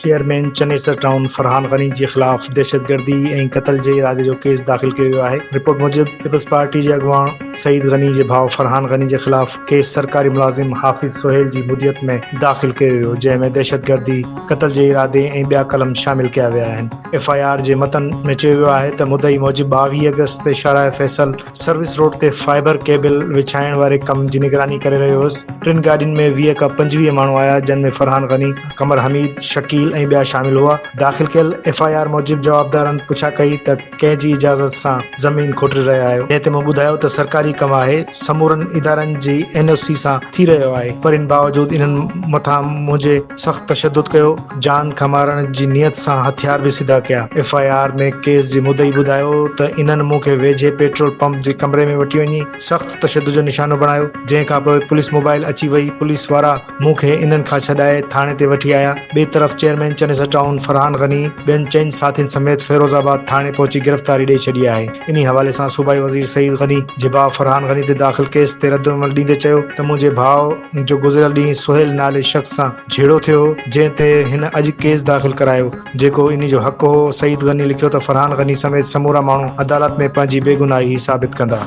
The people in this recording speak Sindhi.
چيئرمين چنيسر ٽائون فرحان غني جي خلاف دهشتگردي ۽ قتل جي ارادي جو ڪيس داخل ڪيو ويو آهي. رپورٽ موجب پيپلز پارٽي جي اڳواڻ سعيد غني جي ڀاء فرحان غني جي خلاف ڪيس سرڪاري ملازم حافظ سهيل جي مدعيت ۾ داخل ڪيو ويو، جنهن ۾ دهشتگردي، قتل جي ارادي ۽ ٻيا قلم شامل ڪيا ويا آهن. ايف I R جي متن ۾ چيو ويو آهي ته مدعي موجب 22 آگسٽ تي شاهراهه فيصل سروس روڊ تي فائبر ڪيبل وڇائڻ واري ڪم جي نگراني ڪري رهيو هيس، ٽن گاڏين ۾ 20 کان 25 ماڻهو آيا، جن ۾ فرحان غني، قمر حميد، شڪيل ۽ ٻيا شامل هئا. داخل ڪيل ايف I R موجب جوابدارن پڇا ڪئي ته ڪنهن جي اجازت سان زمين کوٽري رهيا آهيو، جنهن تي مون ٻڌايو ته سرڪاري ڪم آهي، سمورن ادارن جي اين او سي سان ٿي رهيو آهي، پر ان باوجود انهن مٿان منهنجي سخت تشدد ڪيو. جان کان مارڻ جي نيت سان هٿيار به سڌا ڪيا. ايف I R ۾ case جي مدعي ٻڌايو ته انهن مون کي ويجهي پيٽرول پمپ جي ڪمري ۾ وٺي وڃي سخت تشدد جو نشانو بڻايو، جنهن کانپوء پوليس موبائل اچي وئي، پوليس وارا مون کي انهن کان ڇڏائي ٿاڻي تي وٺي آيا. ٻئي طرف چيئرمين چنيسر ٽائون فرحان غني ٻين چئن ساٿين سميت فيروز آباد ٿاڻي پهچي گرفتاري ڏئي ڇڏي آهي. انهي حوالي سان صوبائي وزير سعيد غني جي ڀاء فرحان غني تي داخل ڪيس تي ردعمل ڏيندي چيو ته منهنجي ڀاء جو گذريل ڏينهن سهيل نالي شخص سان جهيڙو ٿيو هو، جنهن تي هن اڄ ڪيس داخل ڪرايو، جيڪو انهي جو حق هو، سعيد غني لکيو ته فرحان غني سميت سمورا ماڻهو عدالت ۾ پنهنجي بيگناهي ثابت ڪندا.